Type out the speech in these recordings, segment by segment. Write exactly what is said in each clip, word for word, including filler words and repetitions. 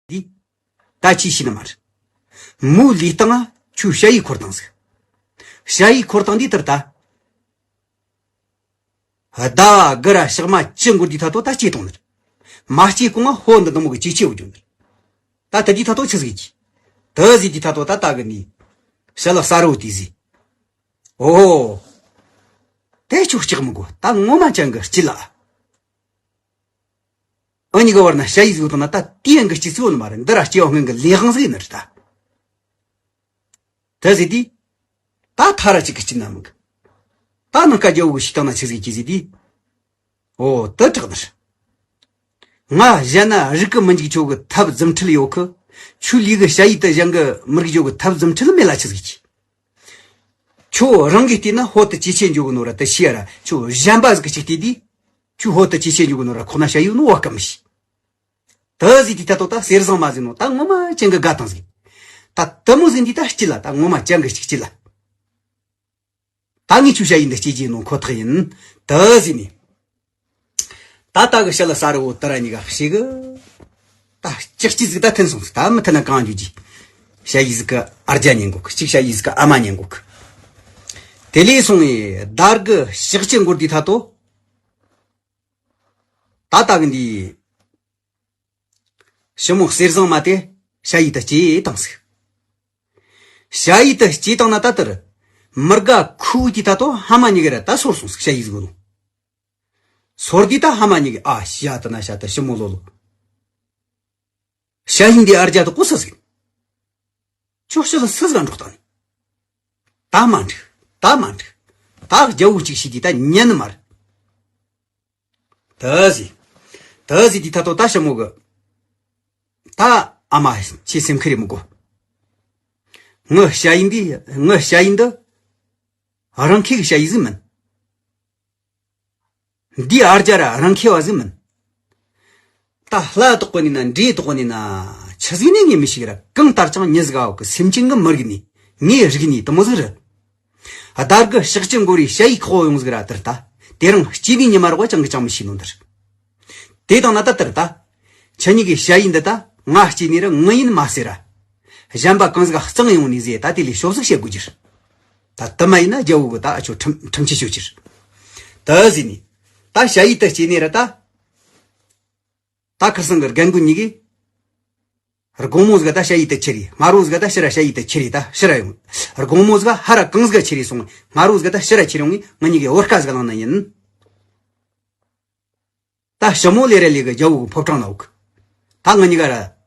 འདི། ད་ཅི་ཤེས་ནི་མ་རེད། མོའི་ལུས་སྟེང་ང་ཁྱོའི་ཞ་ཡི་འཁོར་བཏང་ཟིག་ཞ་ཡི་འཁོར་བཏང་དུས་དེར་ད། ཟླ་བ་དགུ་ར་ཞག་མ་བཅུ་འགོར་དུས་ཐ་དོ་ད་སྐྱེས་བཏང་ནི་རེད། མ་སྐྱེས་གོང་ང་ཕོ་འདི་འདི་མོ་གི་ཅིག་སྐྱེས་འོ་རྒྱུ་ནི་རེད། ད་དེ་དུས་ཐ་དོ་ཆི་ཟིག་གྱིས། དེ་ཟིག་དུས་ཐ་དོ་ད་ད་གི་ནི། ཞལ་ལ་ས་རུ་དེ་ཟིག་ཨོ། དེ་ཁྱོད་སྐྲག་མི་དགོས། ད་ངོ་མ་ཅན་གི་སྐྱིད་ལ། ཨ་ནི་གི་བར་ན་ཞ་ཡི་ཟིག་དང་ན་ད་དེའི་ཡང་གི་སྐྱིད་ཚུལ་ནི་མ་རེད། འདི་ར་སྐྱེ་བ་སྔོན་གི་ལས་དབང་ཟིག་ཡིན་ནི་རེད་ད། དེ་ཟིག་དུས། ད་ཐ་ར་ཅིག་གི་སྐྱིད་ན་མི་གི། ད་ནང་ཀ་རྒྱལ་བོ་གི་ཞིག་བཏང་ན་ཆི་ཟིག་གྱིས་ཟིག་དུས། ཨོ་དེ་དྲག་ནི་རེད། ང་གཞན་ན་རིག་གི་མི་འཇུག་ཆོག་གི་ཐབས་རྫུ་འཕྲུལ་ཡོད་གི། ཆུ་ལུས་གི་ཞ་ཡི་དེ་གཞན་གི་མི་རིག་ཆོག་གི་ཐབས་རྫུ་འཕྲུལ་མེད་ལ་ཆི་ཟིག་གྱིས། ཁྱོད་རང་གིས་བལྟས་ན་ཧོ་དུ་ཅི་ཆེ་འཇོག་གི་ནོ་ར་དུ་ཤེས་ར། ཁྱོད་གཞན་པ་ཟིག་གི་ཅིག་བལྟས་དུས། ཁྱོད་ཧོ་དུ་ཅི་ཆེ་འཇོག་གི་ནོ་ར་ཁོ་ན་ཞ་ཡི་ནོ་བ་སྐམ་ཤི། དུ་ཟིག་དུས་ཐ་དོ་ད་གསེར་བཟང་མ་ཟིག་ནོ་ད་ངོ་མ་ཅན་གི་དགའ་དང་ཟིག་ད་དུ་མོ་ཟིག་འདི་ད་སྐྱིད་ལ། ད་ངོ་མ་ཅན་གི་ཅིག་སྐྱིད་ལ། ད་ངས་ཁྱོད་ཞ་ཡི་འདི་སྐྱེ་རྒྱུ་ནོ་ཁོ་ཐག་ཡིན། དུ་ཟིག་ནི། ད་ལྟ་གི་ཞལ་ལ་ས་རུ་བོ་དུ་ར་གཉིས་ཀ་ཞིག་གི། ད་ཅག་ཅི་ཟིག་ད་འཐེན་སོང་ཟིག་ད་མི་འཐེན་ན་གང་འཇུ་ཅི། ཞ་ཡི་ཟིག་གི་ཨར་རྒྱ་ཉན་གོ་གི། གཅིག་ཞ་ཡི་ཟིག་གི་ཨ་མ་ཉན་གོ་གི། དེ་ལས་སོང་ངས་དར་གི་ཞག་གཅིག་འགོར་དུས་ཐ་དོ། ད་ལྟ་གི་འདི། ཞི་མོ་གསེར་བཟང་མ་དེ་ཞ་ཡི་ད་སྐྱེས་བཏང་ཟིག་ཞ་ཡི་ད་སྐྱེས་བཏང་ན་ད་དེར། མི་དགའ་ཁུ་གི་ད་དོ་ཧ་མ་གཉིས་ཀ་ར་ད་སོར་སོང་ཟིག་ཞ་ཡི་ཟིག་ནོ། སོར་དུས་ད་ཧ་མ་གཉིས་ཀ་ཨ་ཞ་ད་ན་ཞ་ད་ཞི་མོ་ལོ་ལོ། ཞ་ཡི་འདི་ཨར་རྒྱ་ད་གོ་ས་ཟིག་ཁྱོད་ཤི་ལ་སུ་ཟིག་འགྲོགས་དང་། ད་མ་འགྲིག་ད་མ་འགྲིག་ད་རྒྱལ་བོ་གཅིག་ཤི་དུས་ད་ཉན་ནི་མ་རེད། ད་ཟིག་ད་ཟིག་དུས་ཐ་དོ་ད་ཞི་མོ་གི། ད་ཨ་མ་ཁྱེད་སེམས་ཁུར་རེ་མི་དགོ་ངི་ཞ་ཡི་འདི་ངི་ཞ་ཡི་འདི། རང་ཁྱེད་གི་ཞ་ཡི་ཟིག་མིན། འདི་ཨར་རྒྱ་ར་རང་ཁྱེད་བ་ཟིག་མིན། ད་ལྷ་དོག་པོ་ནི་ན་འདྲེ་དོག་པོ་ནི་ན་ཆི་ཟིག་ནི་ངས་མི་ཤེས་ར། གང་ལྟར་ཀྱང་མྱི་ཟིག་ག་བ་གི་སེམས་ཅན་གི་མི་རིག་ནི་ངའི་རིག་ནི་དུ་མོ་ཟིག་རེད། ཨ་དར་གི་ཞག་གཅིག་འགོར་རེ་ཞ་ཡི་ཁོག་ཡོང་ཟིག་ར་དེར་ད། དེ་རིང་སྐྱེས་པའི་ཉི་མ་རོགས་ཅང་གི་ཅང་མི་ཤེས་ནོ་འདིར། དེ་དང་ན་ད་དེར་ད། ཁྱེད་གཉིས་ཀྱི་ཞ་ཡི་འདི་ད་ང་སྐྱེས་ནི་ར་ངི་ཡིན་མ་ཟེར་ར། གཞན་པ་གང་ཟིག་གཙང་ཡོང་ནི་ཟེར་ད་དེ་ལས་ཤོབ་ཟིག་བཤད་དགོས་ཀྱིར། ད་དུ་མ་ཡིན་ན་རྒྱལ་བོ་གི་ད་ཨ་ཆོ་ཁྲིམས་ཁྲིམས་ཆད་ཤོད་ཀྱིར། ད་ཟེར་ནི། ད་ཞ་ཡི་ད་སྐྱེས་ནི་ར་ད། ད་ཁར་སང་གི་རྒན་རྒོན་གཉིས་ཀྱིས། དགོང་མོ་ཟིག་ད་ཞ་ཡི་ད་ཁྱེར་རེ། དམར་བོ་ཟིག་ད་ཕྱི་ར་ཞ་ཡི་ད་ཁྱེར་རེ་ད་ཕྱི་ར་ཡོང་། དགོང་མོ་ཟིག་ཧ་ར་གང་ཟིག་ཁྱེར་རེ་སོང་། དམར་བོ་ཟིག་ད་ཕྱི་ར་ཁྱེར་ཡོང་ངས་ང་གཉིས་ཀྱི་བོར་ཀ་ཟིག་བླངས་ན་ཡིན། ད་ཞི་མོ་ལེ་ར་ལེ་གི་རྒྱལ་བོ་གི་ཕོ་བྲང་ན་འོག་ད་ང་གཉིས་ཀ་ར།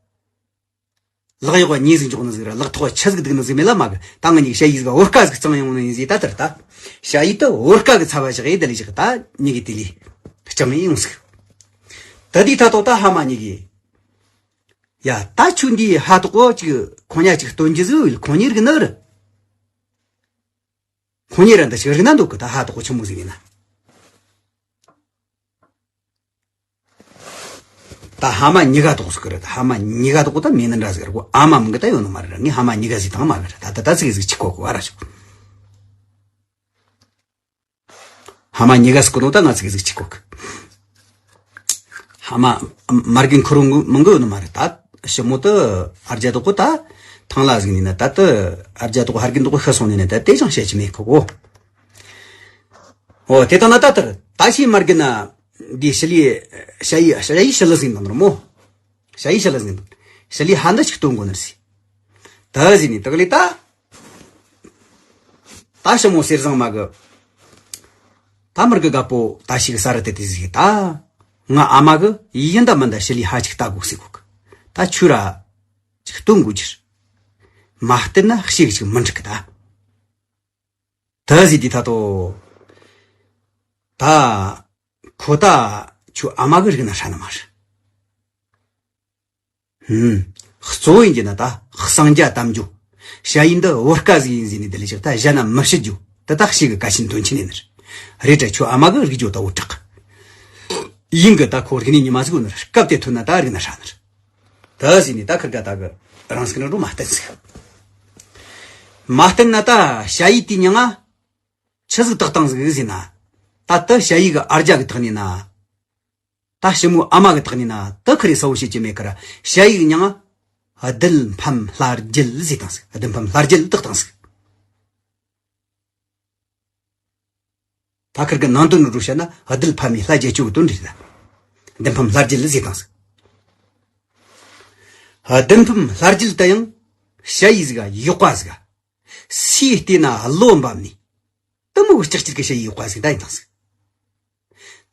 ལག་གཡོག་གཉིས་ཟིག་འཇོག་ནི་ཟིག་ར་ལག་ཐོག་ཆ་ཟིག་སྡུག་ནི་ཟིག་མེད་ལ་མ་གི། ད་ང་གཉིས་ཀྱི་ཞ་ཡི་ཟིག་བོར་ཀ་ཟིག་གཙང་ཡོང་ནི་ཡིན་ཟིག་ད་དེར་ད། ཞ་ཡི་ད་བོར་ཀ་གི་ཚ་བ་བཞག་ཡེ་དེ་ལས་བཞག་ད་གཉིས་ཀྱི་དེ་ལས། གཙང་ཡེ་ཡོང་ཟིག་ད་དེའི་ཐ་ཐོག་ད་ཧ་མ་གཉིས་ཀྱིས། ཡ་ད་ཆུ་འདིའི་ཧ་ཐོག་གོ་ཅིག་ཁོང་ཉ་ཅིག་སྟོན་རྒྱུ་ཟིག་ཡོད། ཁོང་ཉིད་རིག་ནི་རེད། ཁོང་ཉིད་ར་འདི་ཞིག་རིག་ན་འདུག་གི། ད་ཧ་ཐོག་གོ་ཆི་མོ་ཟིག་ཡིན་ན། ད་ཧ་མ་གཉིས་ཀ་ཐོག་ཟིག་གི་རེད། ད་ཧ་མ་གཉིས་ཀ་ཐོག་ད་མེད་ནི་འདྲ་ཟིག་རེད་གོ། ཨ་མ་མི་གི་ད་ཡོད་ནི་མ་རེད། ངས་ཧ་མ་གཉིས་ཀ་ཟིག་དང་མ་གི་རེད། ད་ད་ད་ཟིག་ཟིག་ཆི་གོ་གི་བ་ར་ཞོག་ཧ་མ་གཉིས་ཀ་ཟིག་གི་ནོ་ད་ང་ཚིག་ཟིག་ཅིག་གོ་གི། ཧ་མ་མར་གིན་ཁུ་རུ་མང་གི་ནི་མ་རེད། ད་ཞི་མོ་ད་ཨར་རྒྱ་དོག་གོ་ད་ཐང་ལ་ཟིག་ནི་ན་ད་ད་ཨར་རྒྱ་དོག་གོ་ཧར་གིན་དོག་གོ་ཤི་སོང་ནི་ན་ད་དེ་ཅང་བཤད་ཀྱི་མེད་གི་གོ། ཨོ་དེ་ད་ན་ད་དར་ད་ཤི་མར་གིན་ན་འདི་ཤི་ལི་ཤ་ཡི་ཤ་ཡི་ཤི་ལི་ཟིག་ནང་ར་མོ། ཞ་ཡི་ཞི་ལི་ཟིན་དང་ཞི་ལི་ཧ་འདི་ཞིག་སྟོན་དགོས་ནི་རེད། ད་ཟིན་ནི་དག་ལི་ད། ད་ཞི་མོ་གསེར་བཟང་མ་གི། ད་མར་གི་དགའ་པོ་ད་ཞིག་ས་ར་དེ་དེ་ཟིག་ད། ང་ཨ་མ་གི་ཡིན་ད་མིན་ད་ཞི་ལི་ཧ་ཅིག་ལྟ་དགོས་ཟིག་གོ་གི། ད་ཆུ་ར་ཅིག་སྟོན་དགོས་ཀྱིར། མ་བསྟན་ན་ཤེས་ཅིག་མི་འགྲིག་གི་ད། ད་ཟིན་དེ་ད་དོ། ད། ཁོ་ད་ཁྱོད་ཨ་མ་གི་རིག་ན་ཧྲ་ནི་མ་རེད། ཧུམ། གཙོ་བོ་ཡིན་གྱི་ན་ད་གསང་རྒྱ་དམ་རྒྱུ། ཞ་ཡི་འདི་བོད་སྐད་ཟིག་ཡིན་ཟིན་ནི་དེ་ལས་ཅག་ད་གཞན་ན་མི་བཤད་རྒྱུ་དེ་དག་ཞིག་གི་གལ་ཆེན་དོན་ཆེན་ཡིན་ནི་རེད། རེད་དྲ་ཁྱོད་ཨ་མ་གི་རིག་རྒྱུ་ད་བོད་དྲག་ཡིན་གི་ད་ཁོ་རིག་ནི་ཉི་མ་ཟིག་ཡོད་ནི་རེད། སྐབས་དེ་ཐོན་ན་ད་རིག་ན་ཧྲ་ནི་རེད། ད་ཟིན་ནི་ད་ཁིར་ག་ད་གི་རང་སྐྱིད་ན་འགྲོ་མ་བསྟན་ཟིག་མ་བསྟན་ན་ད་ཞ་ཡི་དེ་མྱིང་ང་ཆི་ཟིག་བཏགས་བཏང་ཟིག་ཟིན་ན། ད་ད་ཞ་ཡི་གི་ཨར་རྒྱ་གི་བཏགས་ནི་ན། ད་ཞི་མོའི་ཨ་མ་གི་བཏགས་ནི་ན་ད་ཁི་རེ་གསལ་བོ་བཤད་ཀྱི་མེད་ཁར་ཞ་ཡི་གི་མྱིང་ང་ རྡུལ་ཕམ་ལྷ་རྒྱལ་ཟེར་བཏང་ཟིག་རྡུལ་ཕམ་ལྷ་རྒྱལ་བཏགས་བཏང་ཟིག་ད་ཁིར་གི་ནང་དོན་རུ་བཤད་ན་རྡུལ་ཕམ་མི་ལྷ་རྒྱལ་ཆོ་གི་དོན་རེད་ལ། རྡུལ་ཕམ་ལྷ་རྒྱལ་ཟེར་བཏང་ཟིག་རྡུལ་ཕམ་ལྷ་རྒྱལ་དུ་ཡང་ཞ་ཡི་ཟིག་ག་ཡག་པ་ཟིག་ག་སུས་བལྟས་ན་བློ་འབབ་ནི། དུ་མོ་གི་ལྕགས་ཀྱུར་གི་ཞ་ཡི་ཡག་པ་ཟིག་ད་ཡིན་བཏང་ཟིག་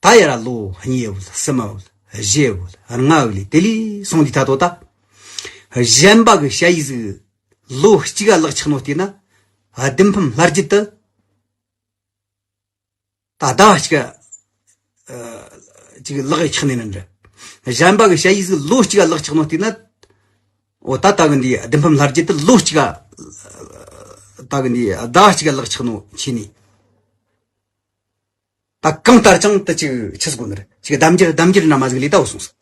ད་ཡར་ལོ་གཉིས་བུད་གསུམ་བུད་བཞི་བུད་ལྔ་བུད་ལས་དེ་ལས་སོང་དུས་ད་དོ་ད། གཞན་པ་གི་ཞ་ཡི་ཟིག་ལོ་གཅིག་ག་ལག་ཆགས་ནོ་བལྟས་ན། རྡུལ་ཕམ་ལྷ་རྒྱལ་དུ། ད་ཟླ་བ་གཅིག་ག་ཅིག་ལག་ཆགས་ནས་ན་འདྲ། གཞན་པ་གི་ཞ་ཡི་ཟིག་ལོ་གཅིག་ག་ལག་ཆགས་ནོ་བལྟས་ན། འོ་ད་ད་གི་འདི་རྡུལ་ཕམ་ལྷ་རྒྱལ་དུ་ལོ་གཅིག་ག་ད་གི་འདི་ཟླ་བ་གཅིག་ག་ལག་ཆགས་ནོ་ཆེ་ནི། ད་གང་ལྟར་ཀྱང་དུ་ཅིག་ཆི་ཟིག་གོ་ནི་རེད། ཅིག་གདམ་རྒྱུ་གདམ་རྒྱུ་འདྲ་མ་ཟིག་ལས་ད་འོ་སོང་ཟིག་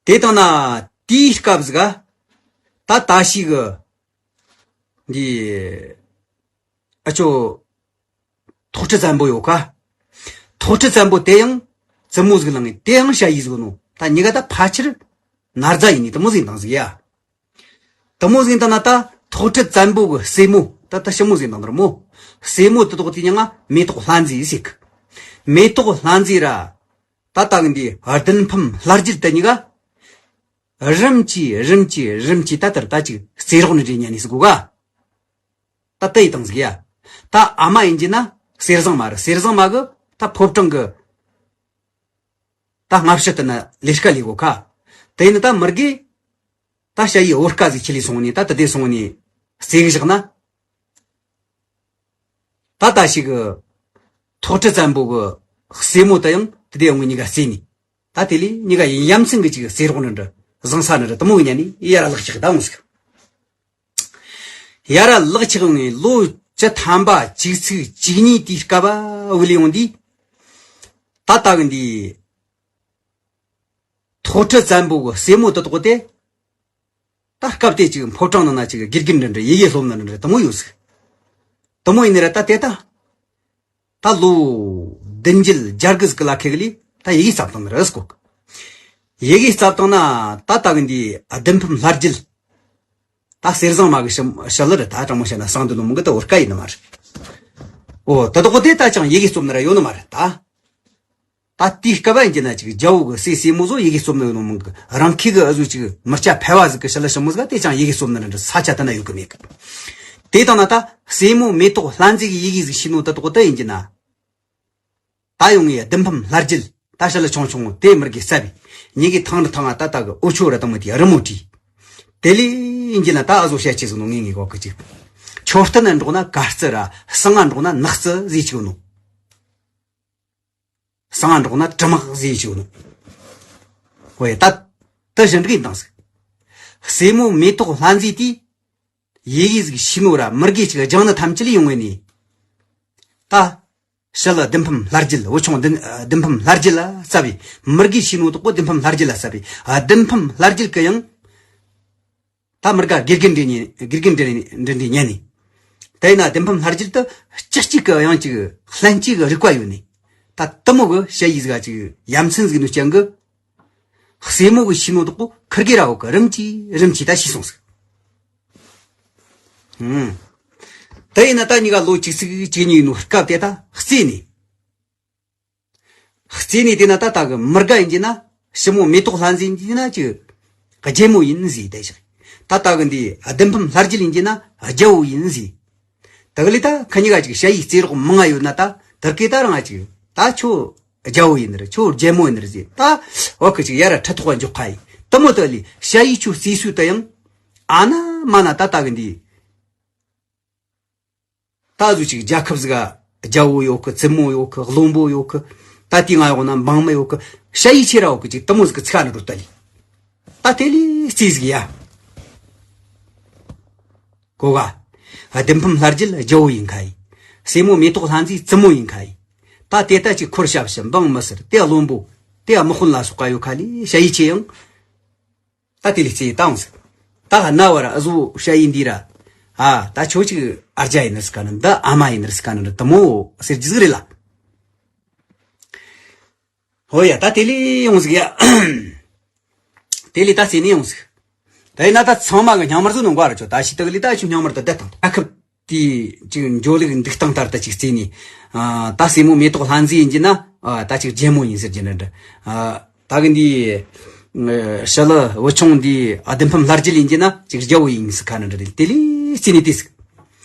དེ་དང་ན་དེའི་སྐབས་ཟིག་ག་ད་ད་ཞིག་གི་འདི་ཨ་ཅོ་ཐོག་ཁྲི་བཙན་པོ་ཡོད་ཀ་ཐོག་ཁྲི་བཙན་པོ་དེ་ཡང་བཙུན་མོ་ཟིག་ལངས་ངེ་དེ་ཡང་ཞ་ཡི་ཟིག་ནོ། ད་གཉིས་ཀ་ད་ཕལ་ཆེར་ན་རྫ་ཡིན་ནི་དུ་མོ་ཟིག་དང་ཟིག་ཡ། དུ་མོ་ཟིག་དང་ན་ད་ཐོག་ཁྲི་བཙན་པོ་གི་སྲས་མོ་ད་ད་ཞི་མོ་ཟིག་དང་དར་མོ། སྲས་མོ་དུ་དོག་དེ་ཉང་ང་མེ་ཏོག་ལྷ་མཛེས་ཟིག་མེ་ཏོག་ལྷ་མཛེས་ར། ད་ད་གི་འདི་རྡུལ་ཕམ་ལྷ་རྒྱལ་དུ་གཉིས་ཀ་རིམ་གྱིས་རིམ་གྱིས་རིམ་གྱིས་ད་ལྟར་ད་ཅིག་རྩེ་རོགས་ནི་རེ་ཉན་ནི་ཟིག་གོ་ག་ད་ལྟ་ཡི་དང་ཟིག་ཡ། ད་ཨ་མ་ཡིན་གྱི་ན་གསེར་བཟང་མ་རེད། གསེར་བཟང་མ་གི་ད་ཕོ་བྲང་གི་ད་སྔ་ཕྱི་དུ་ན་ལས་ཀ་ལས་གོ་ཁ། དེ་ནི་ད་མི་དགེ་ད་ཞ་ཡི་བོར་ཀ་ཟིག་ཁྱི་ལས་སོང་ནི་ད་དུ་དེ་སོང་ནི་རྩེ་གི་བཞག་ན། ད་ད་ཞིག་གི་ཐོག་ཁྲི་བཙན་པོ་གི་སྲས་མོ་དུ་ཡང་དུ་དེ་ཡང་གཉིས་ཀ་རྩེ་ནི། ད་དེ་ལས་གཉིས་ཀ་ཡིན་ཡ་མཚན་གི་ཅིག་རྩེ་རོགས་ནི་འདྲ་བཟང་ས་ནི་འདྲ་དུ་མོ་གི་ཉན་ནི་ཡར་ལག་ཆགས་ད་འོང་ཟིག་ཡར་ལག་ཆགས་ངས་ལོ་བཅུ་ཐམ་པ་གཅིག་ཚིག་གཅིག་གཉིས་དེའི་སྐབས་བུད་ལས་ཡོང་དུས། ད་ད་གི་འདི་ཐོག་ཁྲི་བཙན་པོ་གི་སྲས་མོ་དུ་དོག་དེ། ད་སྐབས་དེ་ཅིག་ཕོ་བྲང་ནང་ན་ཅིག་དགེ་རྒན་འདྲ་འདྲ་ཡི་གེ་སློབ་ན་འདྲ་འདྲ་དུ་མོ་ཡོད་ཟིག་དུ་མོ་ཡིན་ནི་ར་ད་དེ་ད། ད་ལོ་བདུན་བརྒྱད་བརྒྱད་དགུ་ཟིག་གི་ལ་ཁེ་གི་ལི་ད་ཡི་གེ་རྩབ་བཏང་ནི་ར་ཟིག་གོ་ཡི་གེ་རྩབ་བཏང་ན་ད་ད་གི་འདི་རྡུལ་ཕམ་ལྷ་རྒྱལ། ད་གསེར་བཟང་མ་གི་ཞི་ཞི་ལི་རེད། ད་དྲང་མོ་བཤད་ན་སང་དུ་ནོ་མི་གི་ད་བོར་ཀ་ཡིན་ནི་མ་རེད། འོ་ད་དོག་དེ་ད་ཅང་ཡི་གེ་རྩོམ་ནི་ར་ཡོད་ནི་མ་རེད་ད། ད་དེའི་སྐབས་ཡིན་གྱི་ན་ཅིག་རྒྱལ་བོ་གི་སྲས་སྲས་མོ་ཚོ་ཡི་གེ་རྩོམ་ནི་ཡོད་ནོ་མི་གི་རང་ཁྱི་གི་ཨ་ཟུ་ཅིག་མི་སྐྱ་ཕལ་བ་ཟིག་གི་ཞི་ལི་ཞི་མོ་ཟིག་དེ་ཅང་ཡི་གེ་རྩོམ་ནི་ར་འདྲ་ས་ཆ་དེ་ན་ཡོད་གི་མེད་གི་དེ་དང་ན་ད་སྲས་མོ་མེ་ཏོག་ལྷ་མཛེས་གི་ཡི་གེ་ཟིག་ཤི་ནོ་ད་དོག་ད་ཡིན་གྱི་ན། ད་ཡོང་ངས་རྡུལ་ཕམ་ལྷ་རྒྱལ་ད་ཞི་ལི་ཆུང་ཆུང་དེ་མི་དགེ་ས་བི་ཉི་གི་ཐང་རི་ཐང་ང་ད་ད་གི་འུ་ཆོ་ར་དང་མི་དེ་རི་མོ་བྲིས། དེ་ལས་ཡིན་གྱི་ན་ད་ཨ་ཟོ་བཤད་ཅི་ཟིག་ནོ་ངེས་ངེས་གོ་གི་ཅིག་མཆོད་རྟེན་ན་འགྲོགས་ན་གར་རྩི་ར་སང་ང་འགྲོགས་ན་ནག་རྩི་ཟིག་ཅིག་ནོ། སང་ང་འགྲོགས་ན་དྲི་མ་ཟིག་ཅིག་ནོ། ཧོ་ཡ་ད་ད་གཞན་འགྲིག་དང་ཟིག་སྲས་མོ་མེ་ཏོག་ལྷ་མཛེས་དེ། ཡི་གེ་ཟིག་ཤི་ནོ་ར་མི་དགེ་ཅིག་སྦྱང་ནི་ཐམས་ཅད་ལས་ཡོང་ངེ་ནི། ད། ཞི་ལི་རྡུལ་ཕམ་ལྷ་རྒྱལ་བུ་ཆུང་རྡུལ་རྡུལ་ཕམ་ལྷ་རྒྱལ་ལ་ས་བི་མི་དགེ་ཤི་ནོ་དོག་པོ་རྡུལ་ཕམ་ལྷ་རྒྱལ་ལ་ས་བི་རྡུལ་ཕམ་ལྷ་རྒྱལ་གི་ཡང་། ད་མི་དགེ་དགེ་རྒན་འདྲེ་ཉན་དགེ་རྒན་འདྲེ་འདྲེ་འདྲེ་ཉན་ནི། དེ་ན་རྡུལ་ཕམ་ལྷ་རྒྱལ་དུ་ལྕགས་གཅིག་གི་ཡང་ཅིག་ལྷན་སྐྱེས་གི་རིག་པ་ཡོད་ནི། ད་དུ་མོ་གི་ཞ་ཡི་ཟིག་ག་ཅིག་ཡ་མཚན་ཟིག་ནོ་ཅན་གི་སྲས་མོ་གི་ཤི་ནོ་དོག་པོ་ཁིར་གེ་ར་འོ་གི་རིམ་གྱིས་རིམ་གྱིས་ད་ཤི་སོང་ཟིག་ཨུམ། དེ་ཡིན་ན་ད་གཉིས་ཀ་ལོ་གཅིག་ཚིག་གཅིག་གཉིས་ཡིན་ནོ་སྐབས་དེ་ད་རྩེ་ནས། རྩེ་ནས་དེ་ན་ད་ད་གི་མི་དགེ་ཡིན་གྱི་ན་ཞི་མོ་མེ་ཏོག་ལྷ་མཛེས་ཡིན་གྱི་ན་ཅིག་རྒྱལ་མོ་ཡིན་ཟེར་དེ་ཞིག་ད་ད་གི་འདི་རྡུལ་ཕམ་ལྷ་རྒྱལ་ཡིན་གྱི་ན་རྒྱལ་བོ་ཡིན་ཟེར། དེ་གི་ལས་ད་ཁ་གཉིས་ཀ་ཅིག་ཞ་ཡི་རྩེ་རོགས་མང་ང་ཡོད་ན་ད་དེ་གི་ད་རང་ཅིག་ད་ཁྱོད་རྒྱལ་བོ་ཡིན་ནི་རེད། ཁྱོད་རྒྱལ་མོ་ཡིན་ནི་རེད་ཟེར། ད་འོ་ཁི་ཅིག་ཡ་ར་ཁྲི་ཐོག་འཇོག་ཁ་ཡིན། དུ་མོ་དེ་ལས་ཞ་ཡི་ཁྱོད་རྩེ་སུས་ད་ཡང་ཨ་ན་མ་ན་ད་ད་གི་འདི། ད་ཟུ་ཅིག་རྒྱལ་ཁབ་ཟིག་ག་རྒྱལ་བོ་ཡོད་གི་བཙུན་མོ་ཡོད་གི་བློན་པོ་ཡོད་གི་ད་དེ་ང་ཡོང་ན་འབངས་མི་ཡོད་གི་ཞ་ཡི་ཆེ་ར་ཡོད་གི་ཅིག་དུ་མོ་ཟིག་གི་ཚིག་ནི་རུ་ལྟ་ལི། ད་དེ་ལས་རྩེ་ཟིག་ཡ། གོ་ག་རྡུལ་ཕམ་ལྷ་རྒྱལ་རྒྱལ་བོ་ཡིན་ཁ་ཡིན། སྲས་མོ་མེ་ཏོག་ལྷ་མཛེས་བཙུན་མོ་ཡིན་ཁ་ཡིན། ད་དེ་ལྟ་ཅིག་འཁོར་ཞབས་ཕྱི་འབངས་མི་སེར་དེ་བློན་པོ་དེ་དམག་དཔོན་ལ་སོགས་པ་ཡོད་ཁ་ལས་ཞ་ཡི་ཆེ་ཡང་། ད་དེ་ལས་རྩེ་བཏང་ཟིག་ད་གནའ་བར་ཨ་ཟོ་ཞ་ཡི་འདི་ར། ཨ་ད་ཁྱོད་ཅིག་ཨ་རྒྱ་ཡིན་ནི་ཟིག་ག་ནི་འདི་ཨ་མ་ཡིན་ནི་ཟིག་ག་ནི་འདི་དུ་མོ་ཟེར་རྒྱུ་ཟིག་རེད་ལ། ཧོ་ཡ་ད་དེ་ལས་ཡོང་ཟིག་ཡ། དེ་ལས་ད་རྩེ་ནས་ཡོང་ཟིག་ད་ཡིན་ན་ད་ཚང་མ་གི་སྙིང་དམར་བཟོ་ནོ་འགའ་ར་ཆོ། ད་ཤི་ཏི་གི་ལི་ད་ཆུ་སྙིང་དམར་དུ་བསྡད་དང་། ད་ཁབ་དེ་ཅིག་འཇོ་ལུགས་འདུག་སྟངས་ལྟར་དུ་ཅིག་བརྩིས་ནས། ཨ། ད་སྲས་མོ་མེ་ཏོག་ལྷ་མཛེས་ཡིན་གྱི་ན། ཨ། ད་ཅིག་རྒྱལ་མོ་ཡིན་ཟེར་གྱི་ན་འདྲ། ཨ། ད་གི་འདི། ཨ། ཞི་ལི་བུ་ཆུང་འདི། ཨ། བདུད་འཕམ་ལྷ་རྒྱལ་ཡིན་གྱི་ན་ཅིག་རྒྱལ་བོ་ཡིན་ཟེར་ཁ་ན་འདྲ། དེ་ལས་བརྩིས་ནས་དེ་ཟིག།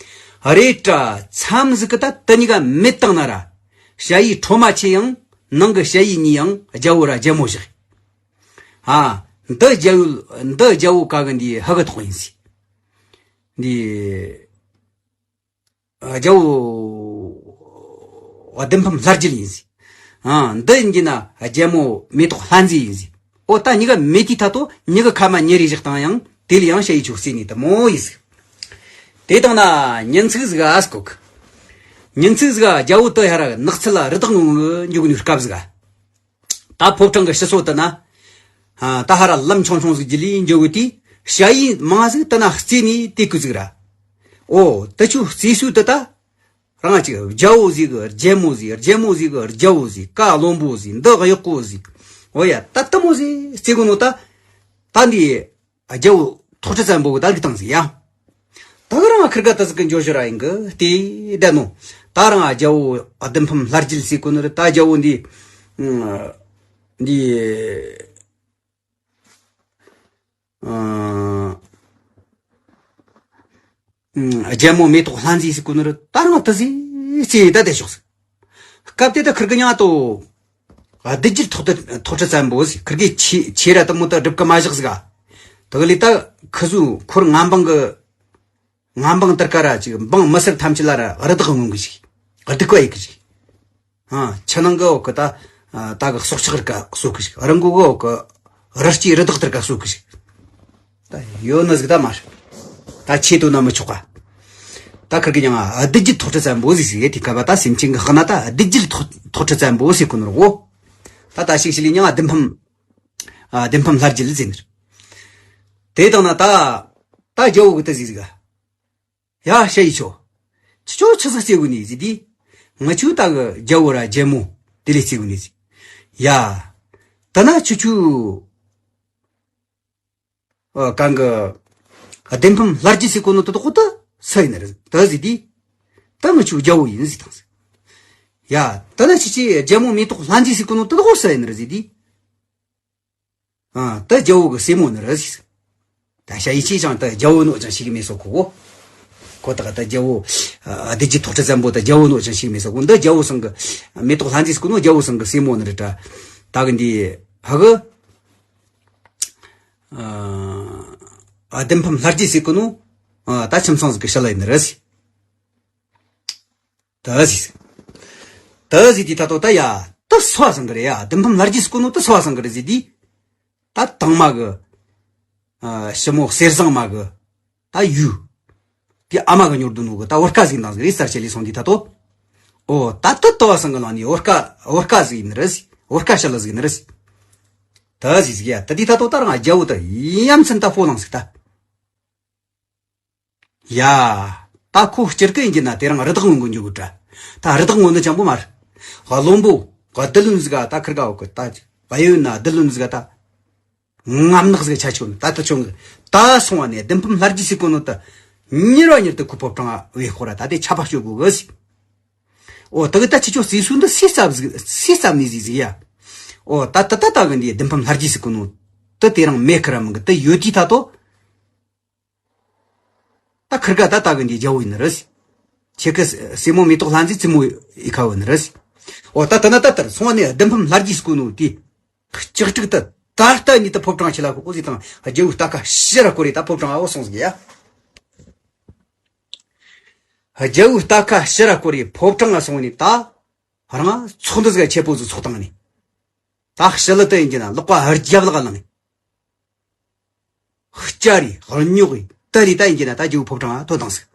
རེད་དྲ་མཚམས་ཟིག་གི་ད་དེ་གཉིས་ཀ་མེད་བཏང་ན་ར། ཞ་ཡི་ཁྲོ་མ་ཆེ་ཡང་ནང་གི་ཞ་ཡི་གཉིས་ཡང་རྒྱལ་བོ་ར་རྒྱལ་མོ་བཞག། ཨ། འདི་རྒྱལ་བོ། འདི་རྒྱལ་བོ་ག་གི་འདི་ཧ་གི་ཐོག་ཡིན་ཟིག། འདི། ཨ། རྒྱལ་བོ་བདུད་འཕམ་ལྷ་རྒྱལ་ཡིན་ཟིག། ཨ། འདི་ཡིན་གྱི་ན་རྒྱལ་མོ་མེ་ཏོག་ལྷ་མཛེས་ཡིན་ཟིག། ཨོ། ད་གཉིས་ཀ་མེད་དུས་ད་ལྟོ་གཉིས་ཀ་ཁ་མ་ཉེ་རེ་བཞག་བཏང་ཡང་དེ་ལ་ཡང་ཞ་ཡི་ཆོ་བརྩིས་ནས་དེ་མོ་ཡིན་ཟིག། དེ་དང་ན་ཉིན་ཚིག་ཟིག་ཨ་སྐོག། ཉིན་ཚིག་ཟིག་རྒྱལ་བོ་དེ་ཧ་ར་ནགས་ཚལ་ལ་རི་དྭགས་ངོ་ངོ་འཇུག་ནུས་སྐབས་ཟིག། ད་ཕོ་བྲང་གི་ཕྱི་སོ་དེ་ན། ཨ། ད་ཧ་ར་ལམ་ཆུང་ཆུང་ཟིག་གི་ལས་འཇོག་གི་དུས་ཞ་ཡི་མང་ཟིག་དེ་ན་བརྩིས་ནས་དེ་ཀུ་ཟིག་ར། ཨོ། དེ་ཆོ་བརྩིས་སུ་དེ་ད། རང་ཅིག་རྒྱལ་བོ་ཟིག་གི་རྒྱལ་མོ་ཟིག། རྒྱལ་མོ་ཟིག་གི་རྒྱལ་བོ་ཟིག། ཀ་བློན་པོ་ཟིག། འདི་གཡོག་པོ་ཟིག། ཨོ་ཡ། ད་དེ་མོ་ཟིག་བརྩི་གོ་ནོ་ད། ད་འདི་རྒྱལ་བོ་ཐོག་ཁྲི་བཙན་པོ་གི་ད་ལུགས་དང་ཟིག་ཡ། ད་གི་རང་ཁིར་ག་ད་ཟིག་གི་འཇོ་ཞོ་ར་ཡིན་གི་དེ་བསྡད་ནོ། ད་རང་རྒྱལ་བོ་བདུད་འཕམ་ལྷ་རྒྱལ་ཟེར་གོ་ནོ་རེད། ད་རྒྱལ་བོ་འདི། འདི། ཨ། ཨ། རྒྱལ་མོ་མེ་ཏོག་ལྷ་མཛེས་ཟེར་གོ་ནོ་རེད། ད་རང་དེ་ཟིག་ཅེས་ད་དེ་ཤོག་ཟིག། སྐབས་དེ་ད་ཁིར་གི་མྱིང་ང་ཏོ། ཨ། བདུད་རྒྱལ་ཐོག་ཐོག་ཁྲི་བཙན་པོ་ཟིག། ཁིར་གི་ཆེ་ཆེ་ར་དེ་མོ་ད་སྒྲུབ་གི་མ་བཞག་ཟིག་ག། དེ་གི་ལས་ད་ཁི་ཟུ་འཁོར་མངའ་འབངས་གི། མངའ་འབངས་དེར་ཀ་ར་ཅིག་འབངས་མི་སེར་ཐམས་ཅད་ལ་ར་རི་དྭགས་རྔོན་གི་ཞིག། སྡིག་པ་ཡེད་གི་ཞིག། ཨ། ཕྱི་ནང་གི་འོག་གི་ད། ཨ། ད་གི་སྲོག་ཆགས་རིགས་ཀ་གསོད་གི་ཞིག། རི་མགོ་གི་འོག་གི་རི་སྐྱེས་རི་དྭགས་དེར་ཀ་གསོད་གི་ཞིག། ད་ཡོད་ནི་ཟིག་ད་མ་རེད། ད་ཆེད་དུ་ན་མི་ཆོག་ག། ད་ཁིར་གི་མྱིང་ང་བདུད་རྒྱལ་ཐོག་ཁྲི་བཙན་པོ་ཟིག་ཟེར་གི། དེ་སྐབས་ད་སེམས་ཅན་གི་དཔེར་ན་ད་བདུད་རྒྱལ་ཐོག་ཐོག་ཁྲི་བཙན་པོ་ཟེར་གོ་ནོ་རེད་གོ། ད་ད་ཞིག་ཞིག་ལས་མྱིང་ང་བདུད་འཕམ། ཨ། བདུད་འཕམ་ལྷ་རྒྱལ་ཟེར་ནི་རེད། དེ་དང་ན་ད། ད་རྒྱལ་བོ་གི་དེ་ཟིག་ཟིག་ག། ཡ། ཞ་ཡི་ཆོ། ཁྱེད་ཆོ་ཆི་ཟིག་བརྩི་གོ་ནི་ཟིག་དེ། ང་ཆོ་ད་གི་རྒྱལ་བོ་ར་རྒྱལ་མོ་དེ་ལས་བརྩི་གོ་ནི་ཟིག། ཡ། ད་ན་ཁྱེད་ཆོ། ཨ། གང་གི། བདུད་འཕམ་ལྷ་རྒྱལ་ཟེར་གོ་ནོ་དེ་དག་གོ་ད་སུ་ཡིན་ནི་རེད་ད་ཟིག་དེ། ད་ང་ཆོ་རྒྱལ་བོ་ཡིན་ཟིག་དང་ཟིག། ཡ། ད་ན་ཁྱེད་ཆོ་རྒྱལ་མོ་མེ་ཏོག་ལྷ་མཛེས་ཟེར་གོ་ནོ་དེ་དག་གོ་སུ་ཡིན་ནི་རེད་ཟིག་དེ། ཨ། ད་རྒྱལ་བོ་གི་སྲས་མོ་ནི་རེད་ཟེར། ད་ཞ་ཡི་ཆོས་ཀྱང་ད་རྒྱལ་བོ་ནོ་ཅང་ཤེས་གི་མེད་སོ་ཁོ་གོ། ཁོ་ད་ད་རྒྱལ་བོ། ཨ། བདུད་རྒྱལ་ཐོག་ཁྲི་བཙན་པོ་ད་རྒྱལ་བོ་ནོ་ཅང་ཤེས་གི་མེད་སོ་ཁོ། འདི་རྒྱལ་བོ་ཚང་གི། མེ་ཏོག་ལྷ་མཛེས་ཟེར་གོ་ནོ་རྒྱལ་བོ་ཚང་གི་སྲས་མོ་ནི་རེད་དྲ། ད་གི་འདི་ཧ་གི། ཨ། བདུད་འཕམ་ལྷ་རྒྱལ་ཟེར་གོ་ནོ། ཨ། ད་ཁྱིམ་ཚང་ཟིག་གི་ཞི་ལི་ཡིན་ནི་རེད་ཟེར། ད་ཟིག། ད་ཟིག་དེ་ད་ལྟོ་ད་ཡ། ད་སུ་བ་ཚང་གི་རེད་ཡ། བདུད་འཕམ་ལྷ་རྒྱལ་ཟེར་གོ་ནོ་ད་སུ་བ་ཚང་གི་རེད་ཟེར་དུས། ད་དང་མ་གི། ཨ། ཞི་མོ་གསེར་བཟང་མ་གི། ད་ཡུལ། དེ་ཨ་མ་གི་ཉོར་དུ་ནོ་གི་ད་བོར་ཀ་ཟིག་འདང་ཟིག་རེད་ཟེར་ཆེ་ལེ་སོང་དུས་ད་ལྟོ། ཨོ། ད་ད་ད་བ་ཚང་གི་ནང་ནས་བོར་ཀ་བོར་ཀ་ཟིག་ཡིན་ནི་རེད་ཟེར། བོར་ཀ་ཞི་ལི་ཟིག་ཡིན་ནི་རེད་ཟེར། ད་ཟིག་ཟིག་ཡ། ད་དེ་ད་ལྟོ་ད་རང་རྒྱལ་བོ་ད་ཡ་མཚན་ད་སྤོ་ལངས་ཟིག་ད། ཡ། ད་ཁོ་སྤྱིར་གི་ཡིན་གྱི་ན་དེ་རིང་རི་དྭགས་རྔོན་གི་འཇུག་གི་དྲ། ད་རི་དྭགས་རྔོན་ནི་ཅང་པོ་མ་རེད། བློན་པོ་བདུད་བློན་ཟིག་ག་ད་ཁིར་ག་འོག་གི་ད་བ་ཡོད་ན་བདུད་བློན་ཟིག་ག་ད། ངམ་ནག་ཟིག་ཆ་ཆོ་ནི་ད་ད་ཆུང་གི། ད་སོང་བ་ནས་བདུད་འཕམ་ལྷ་རྒྱལ་ཟེར་གོ་ནོ་ད། མྱུར་བ་མྱུར་དུ་ཁོ་ཕོ་བྲང་ང་བས་ཁོ་ར་ད་དེ་ཆ་པ་སྤྱོད་དགོས་གི་ཟིག། ཨོ། ད་གི་ད་ཁྱེད་ཆོ་སྲས་སུ་འདི་སུས་བཙབ་ཟིག་སུས་བཙབ་ནི་ཟིག་ཟིག་ཡ། ཨོ། ད་ད་ད་ད་གི་འདི་བདུད་འཕམ་ལྷ་རྒྱལ་ཟེར་གོ་ནོ་ད་དེ་རིང་མེད་ཁི་ར་མི་གི་ད་ཡོད་དུས་ད་ལྟོ། ད་ཁིར་ག་ད་ད་གི་འདི་རྒྱལ་བོ་ཡིན་ནི་རེད། ཁྱེད་ཀི་སྲས་མོ་མེ་ཏོག་ལྷ་མཛེས་བཙུན་མོ་ཡི་ཁ་བོ་ནི་རེད། ཨོ། ད་ད་ན་ད་ལྟར་སོང་བ་ནས་བདུད་འཕམ་ལྷ་རྒྱལ་ཟེར་གོ་ནོ་དེ། ལྕགས་ཀྲིག་ད་ད་ལྟ་ནི་ད་ཕོ་བྲང་ཆེ་ལ་ཁོ་ཟིག་དང་རྒྱལ་བོའི་རྟ་ཁ་ཕྱི་ར་བསྐོར་རེ་ད་ཕོ་བྲང་ཨ་བོ་སོང་ཟིག་ཡ། རྒྱལ་བོའི་རྟ་ཁ་ཕྱི་ར་བསྐོར་རེ་ཕོ་བྲང་ང་སོང་ནས་ད་རང་ཚོགས་འདུ་ཟིག་ཆེ་པོ་ཟིག་ཚོགས་བཏང་ནས། ད་ཞི་ལི་དེ་ཡིན་གྱི་ན་ལག་པ་རྒྱབ་ལག་ལངས་ནས། སྐྱ་རེ་ར་རྙོག་གི་ད་རེ་ད་ཡིན་གྱི་ན་ད་རྒྱལ་བོའི་ཕོ་བྲང་ང་ཐོན་བཏང་ཟིག།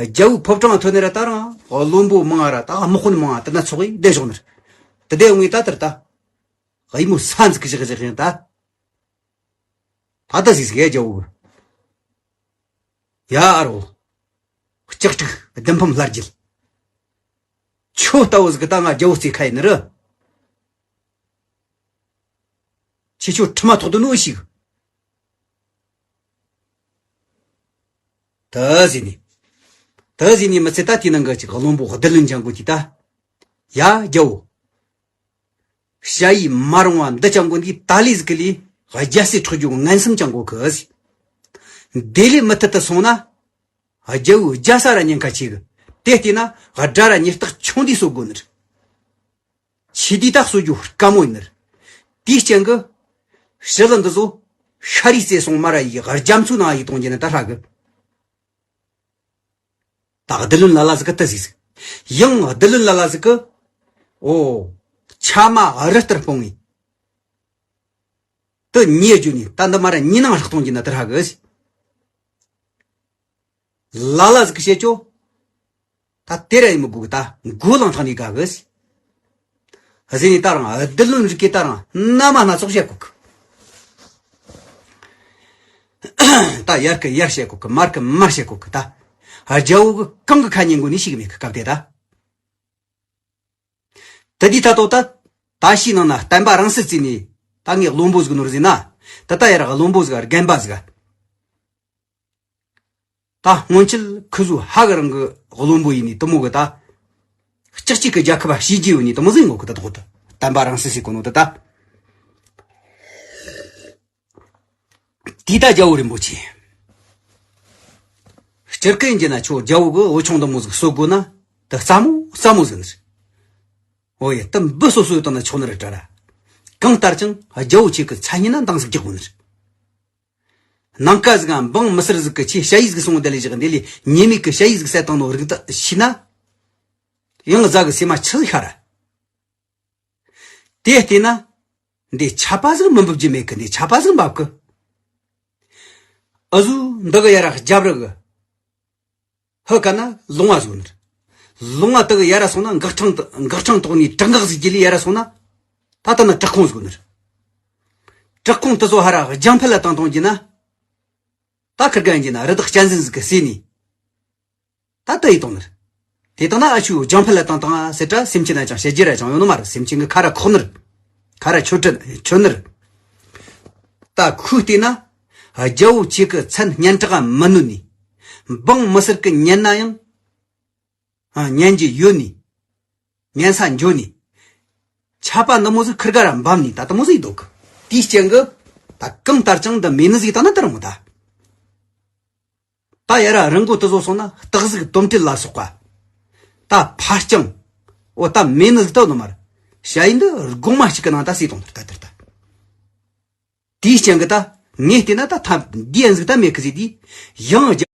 རྒྱལ་བོའི་ཕོ་བྲང་ང་ཐོན་ནས་ར་ད་རང་བློན་པོ་མང་ང་ར་ད་དམག་དཔོན་མང་ང་དེ་ན་ཚོགས་གི་བསྡད་ཞོག་ནི་རེད། དེ་བསྡད་འོང་ངས་ད་དེར་ད། གཡུ་མོ་ས་འཛུགས་གི་བཞག་བཞག་ཡིན་ད། ད་ད་ཟིག་ཟིག་ཡ་རྒྱལ་བོ། ཡ་ཨ་རོ། ལྕགས་ཀྲིག་བདུད་འཕམ་ལྷ་རྒྱལ། ཁྱོད་ལྟ་བུ་ཟིག་གི་ད་ང་རྒྱལ་བོ་རྩེ་ཁ་ཡིན་ནི་རེད། ཁྱེད་ཆོ་ཁྲི་མ་ཐོག་ཏུ་ནོ་ཞིག། དེ་ཟེར་ནས། དེ་ཟེར་ནས་མི་ཚེ་ད་དེའི་ནང་གི་ཅིག་བློན་པོ་བདུད་བློན་ཅང་གོ་གི་ད། ཡ་རྒྱལ་བོ། ཞ་ཡི་མ་རུང་བ་འདི་ཅང་གོ་འདི་ད་ལས་ཟིག་གི་ལས་རྒྱལ་སྲིད་འཕྲོག་རྒྱུ་ངན་སེམས་ཅང་གོ་གི་ཟེར། འདི་ལས་མུ་མཐུད་དུ་སོང་ན། རྒྱལ་བོའི་རྒྱལ་ས་ར་ཉེན་ཁ་ཆེ་གི། དེ་བལྟས་ན་དགྲ་ར་ཉེན་རྟགས་ཆུང་དུས་གསོད་དགོས་ནི་རེད། ཆེ་དུས་ད་གསོད་རྒྱུ་དཀའ་མོ་ཡིན་ནི་རེད། དེའི་རྐྱེན་གི། ཞི་ལི་འདི་ཚོ་ཤ་རིས་རྩེ་སོང་མ་ར་ཡི་རྒྱ་མཚོའི་ནང་ཡི་གཏོང་རྒྱུ་ནི་ད་ཧྲ་གི། ད་བདུད་བློན་ལ་ལ་ཟིག་གི་དེ་ཟིག་ཟིག་ཡང་བདུད་བློན་ལ་ལ་ཟིག་གི། ཨོ། ཆ་མ་རི་ལྟར་སྤུངས་ངེ། དེ་ཉེ་རྒྱུ་ནི་ད་འདི་མ་ར་ཉེ་ནང་རག་གཏོང་རྒྱུ་ན་དེ་ཧྲ་གི། ལ་ལ་ཟིག་གི་བཤད་ཅོ། ད་དེ་ར་ཡི་མི་དགོས་གི་ད་མགོ་ལང་ཐང་ནས་དགའ་གི། གཟིགས་ནས་ད་རང་བདུད་བློན་རིགས་ཀྱི་ད་རང་སྣ་མ་སྣ་ཚོགས་བཤད་གོ་གི། ད་ཡར་གི་ཡར་བཤད་གོ་གི། མར་གི་མར་བཤད་གོ་གི་ད། རྒྱལ་བོ་གི་གང་གི་ཁ་ཉན་གོ་ནི་ཞིག་མེད་གི་སྐབས་དེ་ད། དེ་དུས་ད་ལྟོ་ད། ད་ཤི་ནང་ན་བསྟན་པ་རང་སྲིད་བརྩིས་ནས་ད་ངས་བློན་པོ་ཟིག་ནོར་ཟིན་ན། ད་ད་ཡར་བློན་པོ་ཟིག་རྒན་པ་ཟིག་ད་སྔོན་ཆད་ཁུ་ཟུ་ཧ་གི་རང་གི་བློན་པོ་ཡིན་ནི་དུ་མོ་གི་ད། ལྕགས་གཅིག་གི་རྒྱལ་ཁབ་བ་ཤེས་རྒྱུ་ཡོད་ནི་དུ་མོ་ཟིག་ཡིན་གོ་གི་ད་དོ་གི་ད། བསྟན་པ་རང་སྲིད་ཟེར་གོ་ནོ་ད་ད། དེ་ད་རྒྱལ་བོ་རིན་པོ་ཆེ། སྤྱིར་གན་གྱི་ན་ཁྱོད་རྒྱལ་བོ་གི་བུ་ཆུང་དུ་མོ་ཟིག་གསོད་དགོས་ན། ད་རྩ་མོ་རྩ་མོ་ཟིག་ནི་རེད། འོ་ཡ་ད་འབུ་སོ་སོའི་དང་ན་ཆོག་ནི་རེད་དྲ་ར། གང་ལྟར་ཀྱང་རྒྱལ་བོ་ཆེ་གི་མཚན་སྙན་ན་འདང་ཟིག་རྒྱག་དགོས་ནི་རེད། ནང་ཀ་ཟིག་ག་འབངས་མི་སེར་ཟིག་གི་ཆེ་ཞ་ཡིས་ཟིག་སོང་བ་དེ་ལས་བཞག་འདི་ལས་ཉེས་མེད་གི་ཞ་ཡིས་ཟིག་བསད་བཏང་ནོ་རིགས་ད་ཤི་ན། ཡང་བཟའ་གི་སེམས་མ་ཆི་ཟིག་ཤར་ར། དེ་བལྟས་ན། འདི་ཆད་པ་ཟིག་མི་འབབ་རྒྱུ་མེད་གི། འདི་ཆད་པ་ཟིག་འབབ་གི། ཨ་ཟུ་འདི་གི་ཡ་ར་རྒྱབ་རི་གི། ཧི་ཀ་ན་ལུང་བ་ཟིག་ནི་རེད། ལུང་བ་དེ་གི་ཡ་ར་སོང་ན་འགག་འཕྲང་དེ་འགག་འཕྲང་ཐོག་ནས་བྲག་འགག་ཟིག་གི་ལས་ཡ་ར་སོང་ན། ད་ལྟ་ན་བྲག་ཁུང་ཟིག་ནི་རེད། བྲག་ཁུང་དེ་ཚོ་ཧ་ར་རྒྱང་འཕེལ་ལ་བཏང་གཏོང་རྒྱུ་ན། ད་ཁིར་གན་གྱི་ན་རི་དྭགས་གཅན་གཟན་ཟིག་གི་ཟས་ནི། ད་ལྟ་ཡི་དང་ནི། དེ་དང་ན་ཨ་ཆུ་རྒྱང་འཕེལ་ལ་བཏང་བཏང་ཨ་ཟེར་དྲ་སེམས་ཅན་ན་ཅང་བཤད་རྒྱུ་ར་ཅང་ཡོད་ནི་མ་རེད། སེམས་ཅན་གི་ཁ་ར་ཁོག་ནི་རེད། ཁ་ར་ཆོད་དྲ་ཆོད་ནི་རེད། ད་ཁུ་བལྟས་ན། རྒྱལ་བོ་ཆེ་གི་མཚན་སྙན་གྲགས་མི་ནུས་ནི། འབངས་མི་སེར་གི་ཉན་ན་ཡང་། ཨ་ཉན་རྒྱུ་ཡོད་ནི། ཉན་ས་འཇོ་ནི། ཆད་པ་འདི་མོ་ཟིག་ཁིར་ག་ར་འབབ་ནི་ད་དུ་མོ་ཟིག་འདུག་གི། དེའི་རྐྱེན་གི། ད་གང་ལྟར་ཀྱང་འདི་མེད་ནི་ཟིག་ད་ན་ད་རུང་མོ་ད། ད་ཡ་ར་རི་མགོ་དེ་ཚོ་སོང་ན་སྟག་གཟིག་དོམ་དྲེད་ལ་སོགས་པ། ད་ཕ་རྐྱང་། འོ་ད་མེད་ནི་ཟིག་ད་ནོ་མར། ཞ་ཡི་འདི་སྒོང་མ་གཅིག་གི་ནང་ད་སྲིད་དང་ད་དེར་ད། དེའི་རྐྱེན་གི་ད་ངས་བལྟས་ན་ད་ཐབས་འདི་ཡན་ཟིག་ད་མེད་གི་ཟིག་དེ་ཡང་རྒྱ་